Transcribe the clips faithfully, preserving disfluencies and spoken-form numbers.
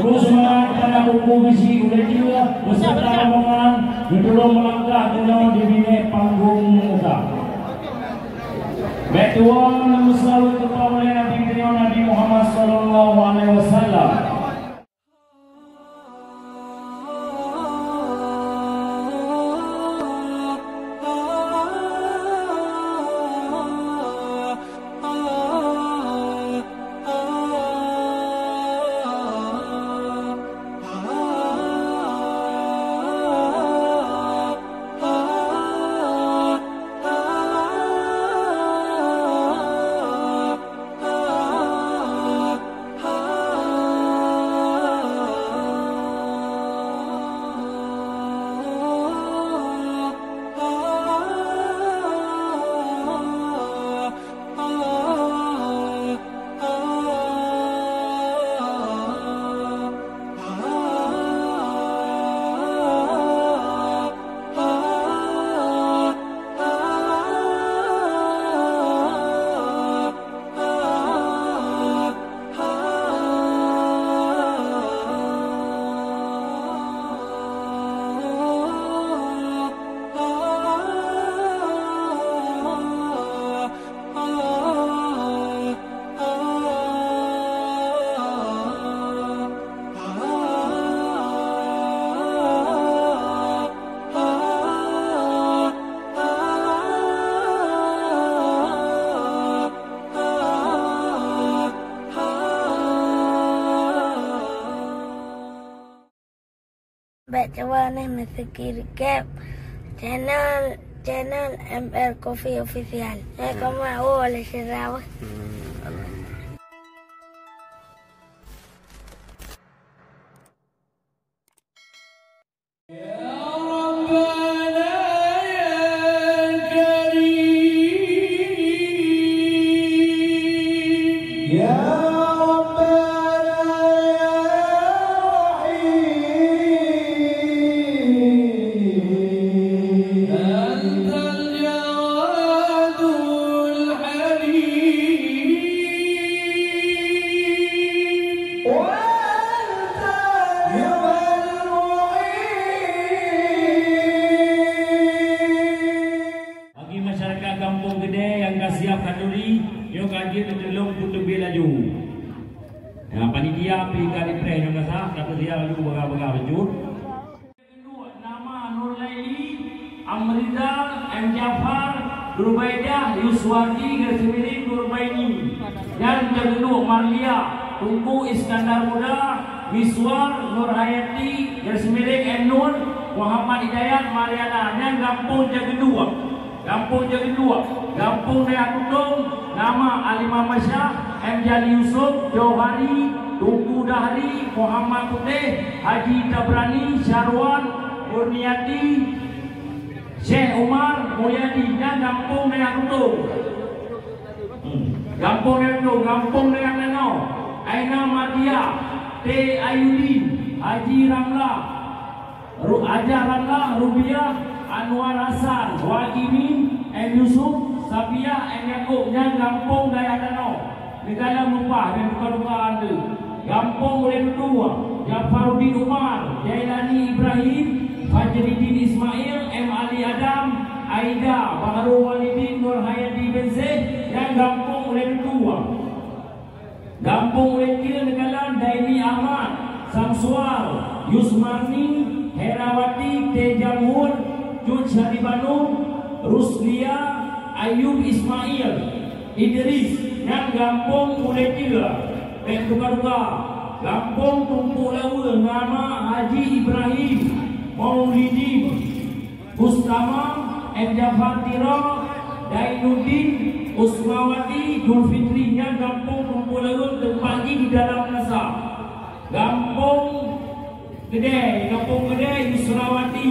Seumangat tanda kuku bisi ulée jih beserta rombongan geutulông meulangkah keunoe di binéh panggong muda. Bék tuwoe, neumeuseulaweuet keu Nabi tanyoe, Nabi Muhammad sallallahu alaihi wasallam. Bèk cuba neh meusikri gèt channel, channel M R Coffee Official. Eh, hmm, koma, oh, lé sira wah. Hmm, alhamdulillah. Bagi masyarakat Gampông Geudè nyang ka siap khanduri, nyoe ka jeuet teuteulông peuteubiet laju. Nah, panitia pih ka dipreh nyang ka sah, ka teusiap laju bagah-bagah bacut. Nama Nurlaili, Amriza, M Jafar, Nurubaidah, Yuswati, garis miring, Nurbaini. Nyan Cageunuek Marlia, Teungku Iskandar Muda, Miswar, Nurhayati, garis miring, M Nur, Muhammad Hidayat, Mariana. Nyan gampông Cageunuek. Gampông Cageunuek, gampông Dayah Tutong, nama Alimah Masyah, M Jali Yusuf, Johari, Teungku Dahri, Muhammad Putéh, Haji Tabrani, Syarwan, Kurniati, Syekh Umar, Mulyadi, nyan gampông Dayah Tutong. Hmm. Gampông Dayah Tutong, gampông Dayah Tanoh, Aina Mardiah, T Ayudin, Haji Ramlah, Ru-, Hajah Ramlah, Rubiah, Anwar Hasan, Wagini, M Yusuf, Safiah, M Yakub, nyan gampông Dayah Tanoh. Neukalon mupah dan tuka-tuka ande. Gampông Ulèe Tutoe, Jafaruddin Umar, Jailani Ibrahim, Fajriddin Ismail, M Ali Adam, Aida, Bahrul Walidin, Nurhayati Binseh, nyan gampông Ulèe Tutoe. Gampông Ulèe Keue neukalon Daini Ahmad, Samsuar, Yusmarni, Herawati, T Jamhur, Cut Syaribanu, Ruslia, Ayub Ismail, Idris, nyan gampông Ulèe Keue. Bèk tuka-tuka, gampông Tumpuk Laweue, nama Haji Ibrahim, Maulidin. Bustama, M Jafar Tiro, Dainuddin, Usmawati, Julfitri, nyan gampông Tumpuk Laweue teumpat jih di Dalam Nasa. Gampông Geudè, Gampông Geudè, Yusrawati,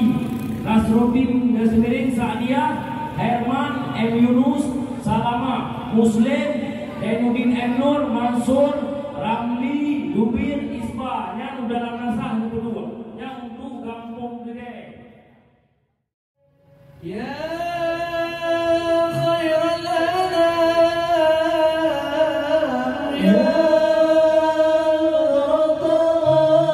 Nasruddin, garis miring, Sa'diah, Herman, M Yunus, Salama, Muslim, Dainuddin, M Nur, Mansur, Ramli, Zubir, Isba, nyan u Dalam Nasa geupeudua. Nyan untuk Gampông Geudè. يا خير الأنام، يا نور الظلام.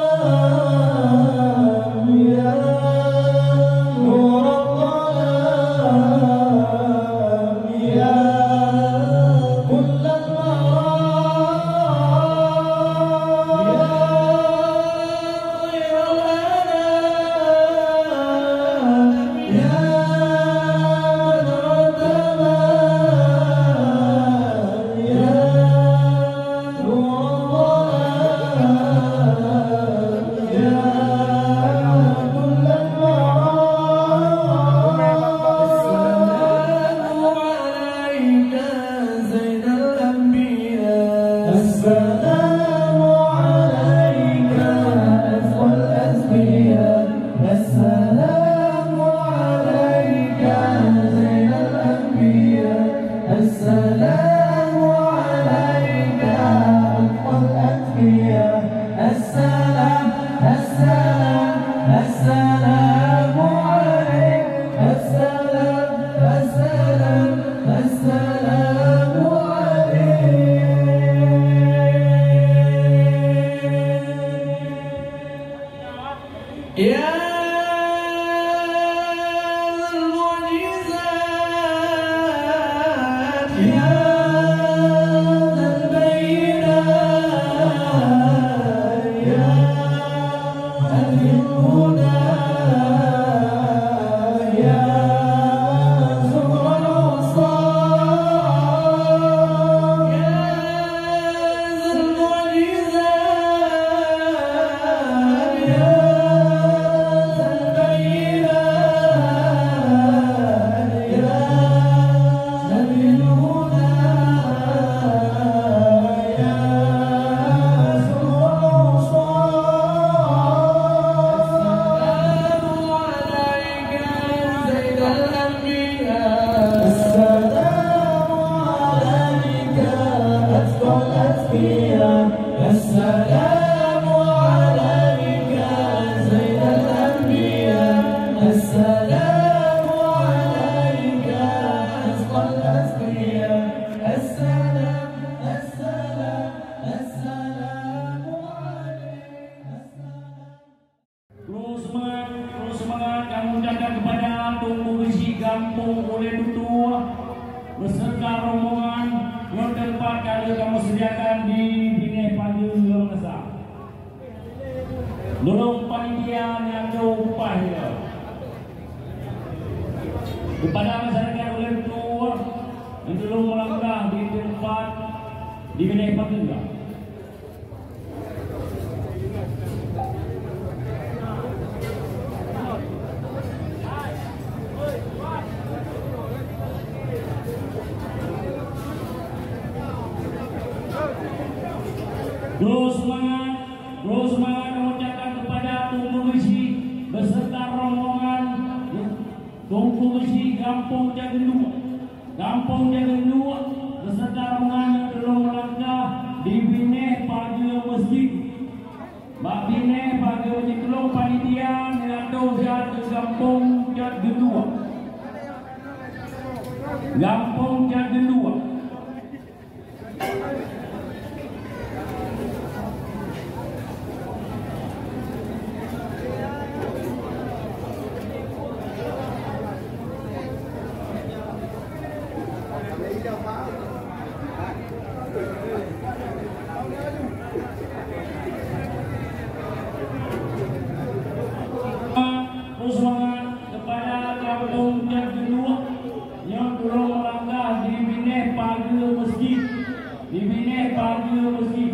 يا ذا المعجزات، يا ذا البينات، يا ذا الهدى، يا ذا الوصال، يا ذا المعجزات، يا ذا البينات، يا ذا الهدى، يا ذا الوصال. السلام عليك يا زين الأنبياء. السلام عليك يا أتقى الأتقياء. السلام عليك يا زين الأنبياء. السلام عليك يا أتقى الأتقياء. السلام، السلام، السلام عليك. السلام. Terus semangat, terus semangat kamoe ucapkan kepada Teungku Geuchik Gampông Ulèe Tutoe beserta rombongan nyoe teumpat ka lheueh kamoe sediakan di binéh pageue meunasah. Tolong panitia nyang dong upah ya. Kepada masyarakat Ulèe Tutoe, tolong melangkah di teumpat di binéh pageue. Terus semangat, terus semangat mengucapkan kepada Teungku Geuchik beserta rombongan Teungku Geuchik Gampông Cot Geunduek. Gampông Cot Geunduek beserta rombongan nyang teuh lôn meulangkah di binéh pageue meuseujid. Bak binéh pageue meuseujid, tolong panitia neuatoe siat keu Gampông Cot Geunduek. Gampông Cot Geunduek. Terus semangat kepada Gampông Cot Geunduek. Nyoe teuh lôn meulangkah di binéh pageue meuseujid. Di binéh pageue meuseujid.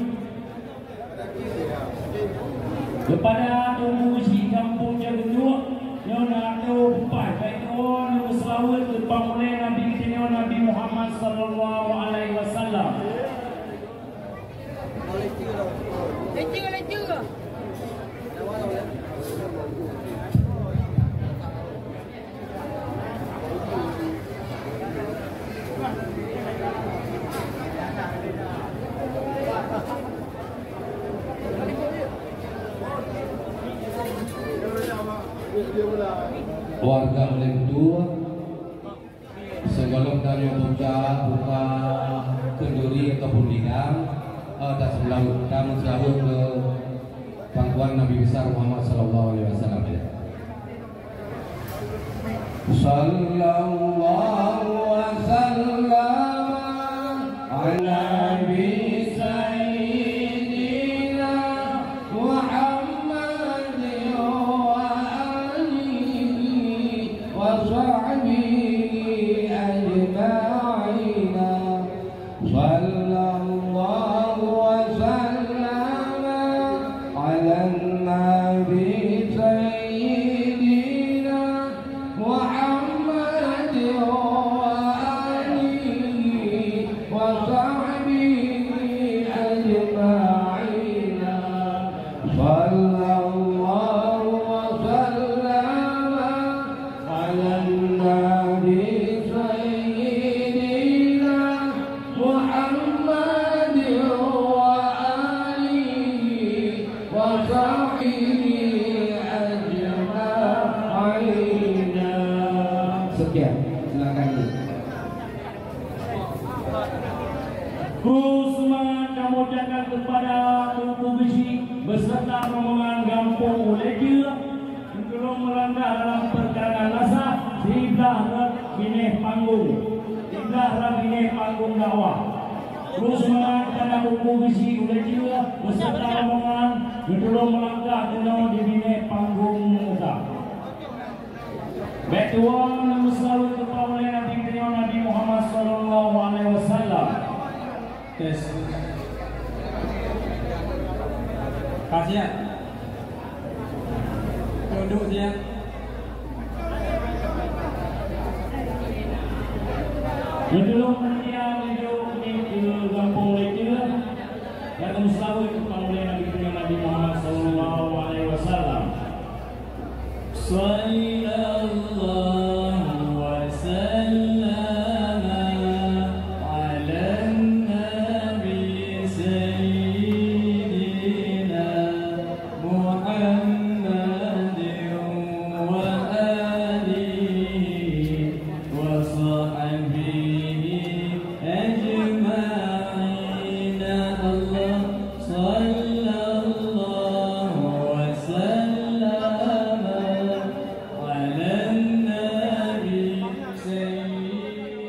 Kepada Teungku Geuchik Gampông Cot Geunduek, nyoe na ateueh peupaih, bak nyoe neupeuseulaweuet keu pangulèe Nabi geutanyoe Nabi Muhammad sallallahu alaihi wasallam. Warga Ulèe Tutoe, sebelum tanyoe buka, buka kenduri ataupun lidang, eh, taseulaweuet, tameuseulaweuet keu pangkuan Nabi Besar Muhammad sallallahu alaihi wasallam, ya. صلى الله وسلم على سيدنا محمد وآله وصحبه أجمعين. صلى الله وسلم على النبي سيدنا محمد وآله وصحبه أجمعين. صلى الله وسلم على النبي سيدنا محمد وآله وصحبه أجمعين. Sekian, silakan duduk. Kru semangat kamoe ucapkan kepada Teungku Geuchik beserta rombongan Gampông Ulèe Jeuet. Meulangkah dalam peukarangan lasah siblah rot binéh panggong, siblah rot binéh panggong dakwah. Kru seumangat ka na buku geusie ulée jih beuseureuta rombongan geutulông meulangkah keunoe di binéh panggong muka. Bék tuwoe, neumeuseulaweuet keu pangulée Nabi geutanyoe Nabi Muhammad sallallahu alaihi wasallam. Tes. Ka siap? Tunduk siap. Geutulông meuninggai meunyoe di gampông Leue, dan meuseulaweuet keu pangulée Nabi geutanyoe Nabi Muhammad sallallahu alaihi wasallam. Sallallahu wa sallama ala nabi sayyidina Muhammadin wa alihi wa sahbihi ajma'in. Allah, sallallahu wa sallama ala nabi sayyidina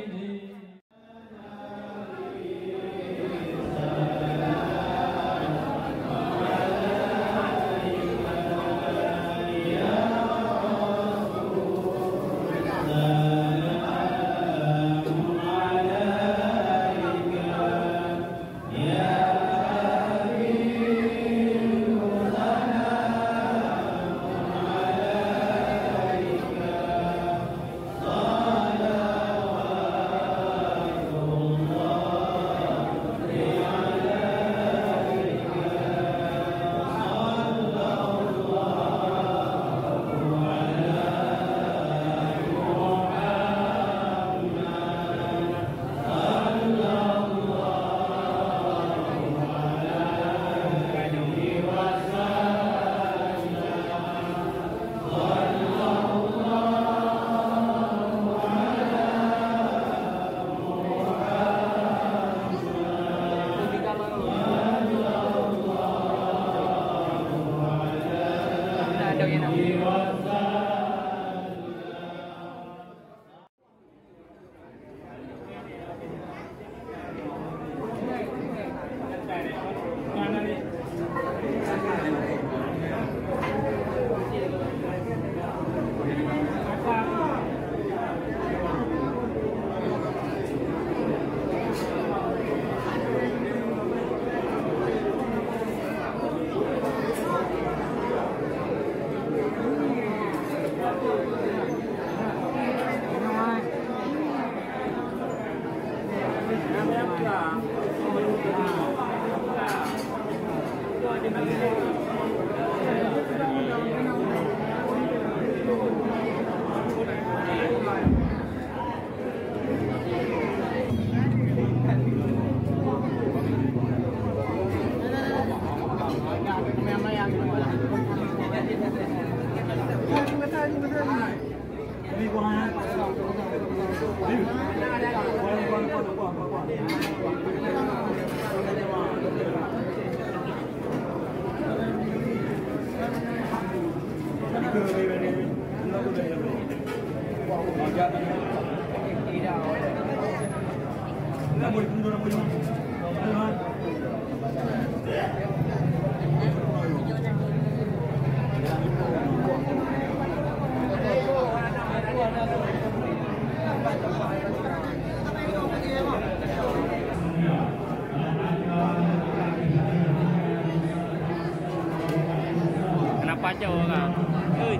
Kenapa jauh orang? Ui.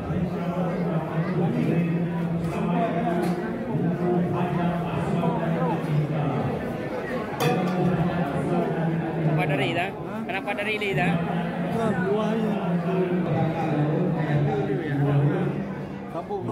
Kenapa dari dah? Kenapa dari Lila? Sambung.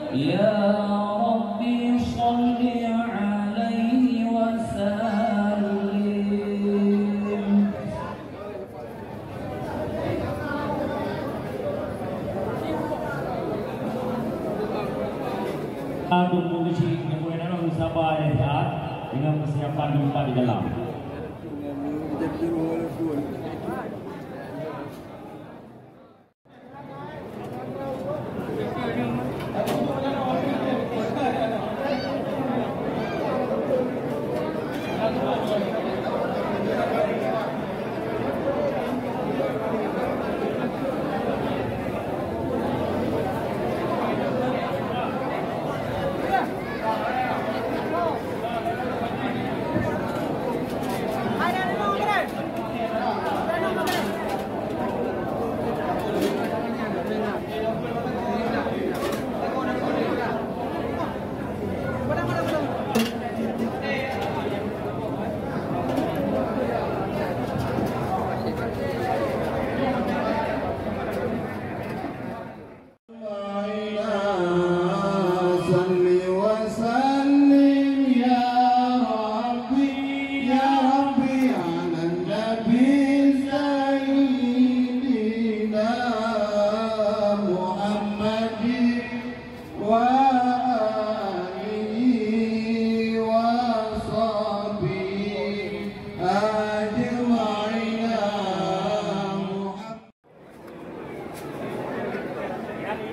Ya Rabbi shalli alaihi wa sallim. Untuk mengisi kemuliaan saba dan jahat dengan persiapan tempat di dalam. Allahumma salli wa sallim ya Rabbi, ya Rabbi, ala Nabi Sayyidina Muhammadin wa alihi wa sahbihi ajma'in. Muhammad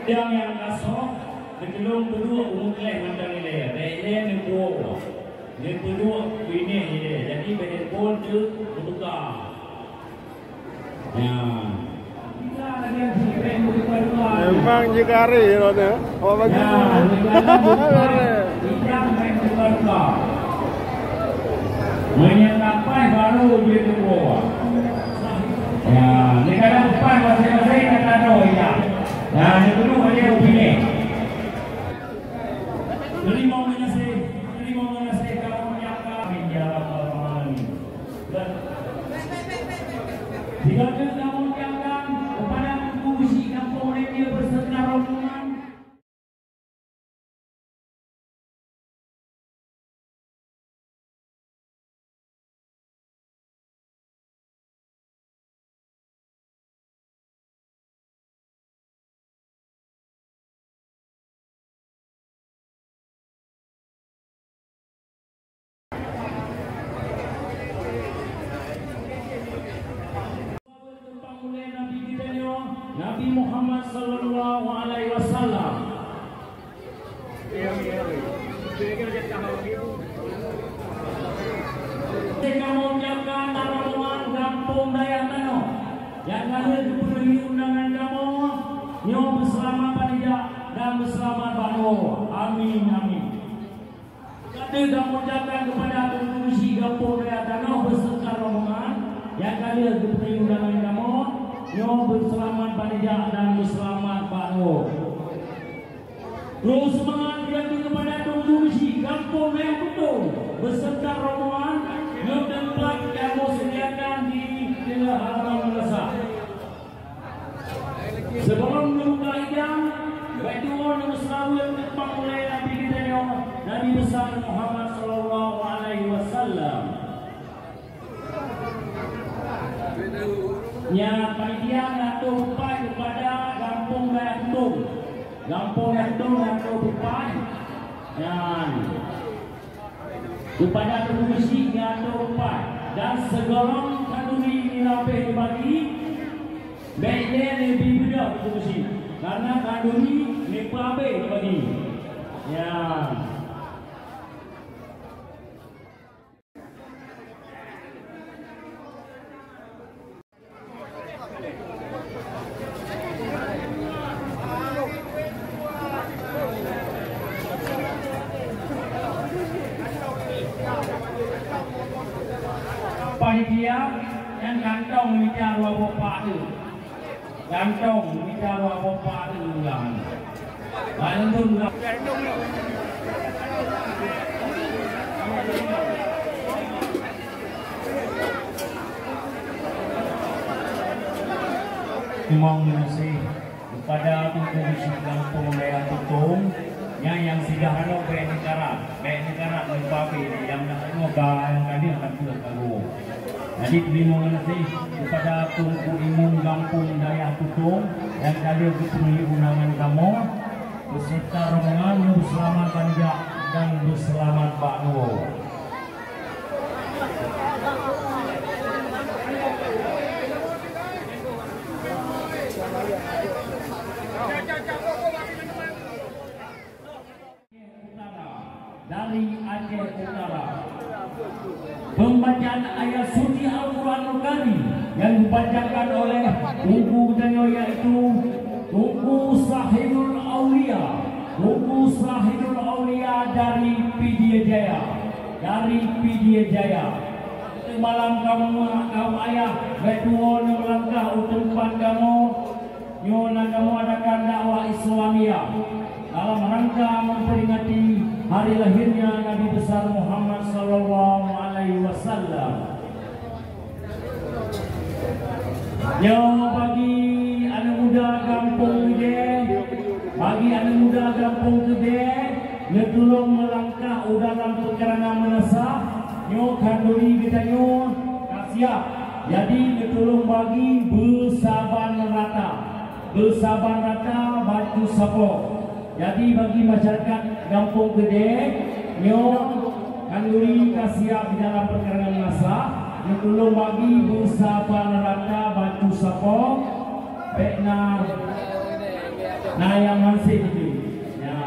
Nyang, nyang asoe, geutulông peuduek u Meukleh mantong ilée, bèk ilée neupuwoe. Geupeuduek binéh ilée, jadi bèk phon teuk meutuka. Ya. Memang jeuet keu hari, ya, Ron, ya. Awak bagi. Ya, Meunyoe ka paih baru jeuet teupeue. Ya, lé kadang paih maséng-maséng ka tadoe, ya. Ya, neupeugah lé ubit nyan. Teurimong geunaséh, teurimong geunaséh kamoe nyang ka, amin ya rabbal alamin. Sigoe teuk kamoe nyang ka, keupada Teungku Beusi Gampông Lhèe Beuseue beuseuta rombongan. Nabi Muhammad sallallahu alaihi wasallam. Kamoe ucapkan rombongan gampông dayah tanoh nyang ka lheueh geupeuleueh undangan kamoe nyoe beuseulamat bak nijak dan beuseulamat bak nyoe. Amin, amin. Ka lheueh kamoe ucapkan keupada Teungku Beusi Gampông Dayah Tanoh beuseuta rombongan nyang ka lheueh geupeuleueh undangan kamoe nyoe beuseulamat bak nijak dan beuseulamat bak nyoe. Troh seumangat geutanyoe keupada Teungku Beusi Gampông Dayah Peutong beuseuta rombongan nyoe teumpat kamoe sediakan di tengah halaman madrasah. Sigohlom neubuka ija, bèk tuwoe neumeuseulaweuet teuk bak ulèe Nabi geutanyoe, Nabi Besar Muhammad sallallahu alaihi wasallam. Nyan panitia na troh peupaih keupada Gampông Dayah Peutong. Gampông Dayah Peutong na troh peupaih. Nyan. Keupada Teungku Beusi nyang troh peupaih dan sigohlom khanduri nibak abéh neubagi, bèk lé neubi beudôh Teungku Beusi, kareuna khanduri neupeuabéh neubagi. Ya. Panitia nyang kantong mita dua boh pak tu. Kantong mita dua boh pak tu, Tuan. Teurimong geunaséh keupada Teungku Beusi Gampông Dayah Peutong, Nyang, nyang sidah nyoe bèk neukarat, bèk neukarat ngon pabé nyang na nyoe ka nyang ka lheueh akan peuet ka geuwoe. Jadi, teurimong gaséh keupada Teungku Imeum Gampông Dayah Tutong nyang ka lheueh geupeungeut undangan kamoe, beserta rombongan nyoe beuseulamat banjak dan beuseulamat bak geuwoe. Dari Aceh Utara. Pembacaan ayat suci Al-Quranul Karim yang dibacakan oleh Teungku geutanyoe yaitu Teungku Sahidul Aulia, Teungku Sahidul Aulia dari Pidie Jaya, dari Pidie Jaya. Malam kamoe, kaum ayah, bèk tuwoe neumeulangkah u teumpat kamoe. Nyoe na kamoe adakan dakwah Islamiyah dalam rangka memperingati hari lahirnya Nabi Besar Muhammad sallallahu alaihi wasallam. Nyoe bagi aneuk muda gampông Keudè, bagi aneuk muda gampông Keudè, neutulông meulangkah u dalam peukarangan meunasah, nyoe khanduri geutanyoe ka siap. Jadi, neutulông bagi beusaban rata. Beusaban rata bacut sapoe. Jadi, bagi masyarakat gampông Keudè, nyoe khanduri ka siap di dalam peukarangan meunasah, neutulông bagi beusaban rata bacut sapoe, bèk na, na nyang mansé jih. Ya.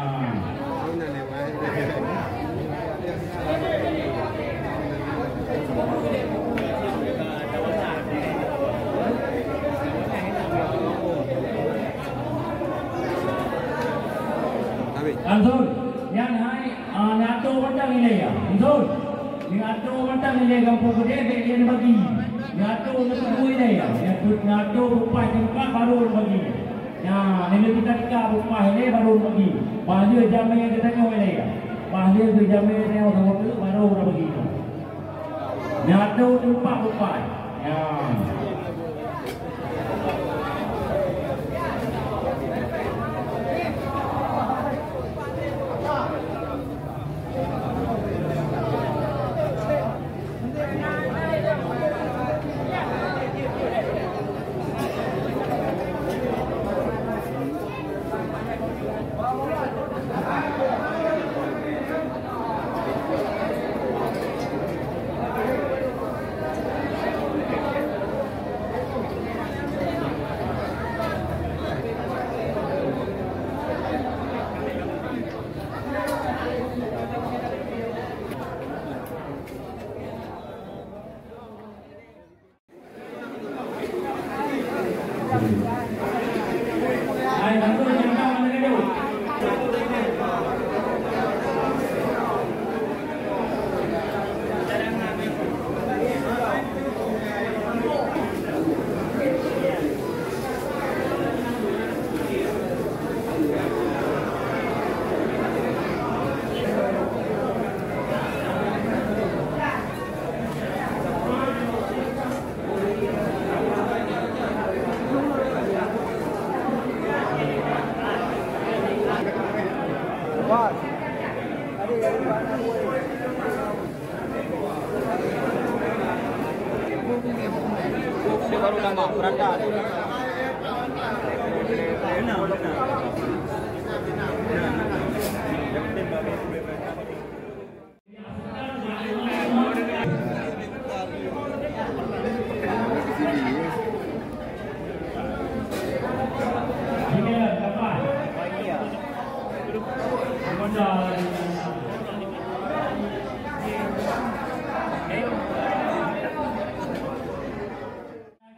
Langsung, nyan hai, ah, nyan atô mantong ilèe ya. Langsung, nyan atô mantong ilèe gampông Keudè, bèk lé bagi. Nyan atô neuteupeue ilèe ya. Nyan atô beupaih teumpat baru bagi. Nyan, nyan tika-tika beupaih ilèe baru bagi. Bah lheueh jamèe geutanyoe ilèe ya. Bah lheueh jamèe nyoe saboh teuk baru bagi. Nyan atô teumpat beupaih. Nyan.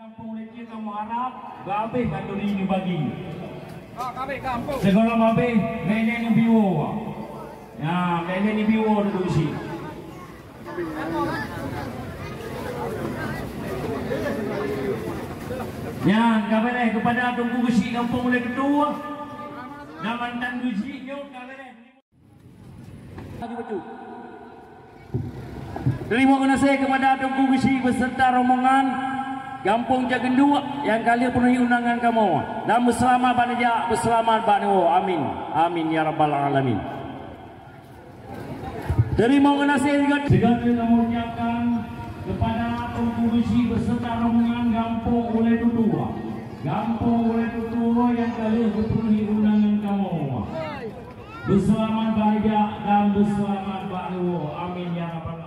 Gampông Leucue kamoe harap beuhabéh khanduri neubagi. Sigohlom habéh, bèk lé neubiwoe. Nyan, bèk lé neubiwoe dudoe sit. Nyan, ka beuréh keupada Teungku Geuchik Gampông Leucue dan mantan Geuchik nyoe ka beuréh. Terima kasih kepada Teungku Geuchik beserta rombongan. Gampông Jagenduk nyang ka lheueh peunuhi undangan kamoe, dan beuseulamat bak neujak, beuseulamat bak neuwoe. Amin. Amin ya rabbal alamin. Teurimong geunaséh sigoe. Sigoe kamoe ucapkan kepada Teungku Beusi beserta rombongan Gampông Ulèe Tutoe. Gampông Ulèe Tutoe nyang ka lheueh geupeunuhi undangan kamoe. Beuseulamat bak neujak dan beuseulamat bak neuwoe. Amin ya rabbal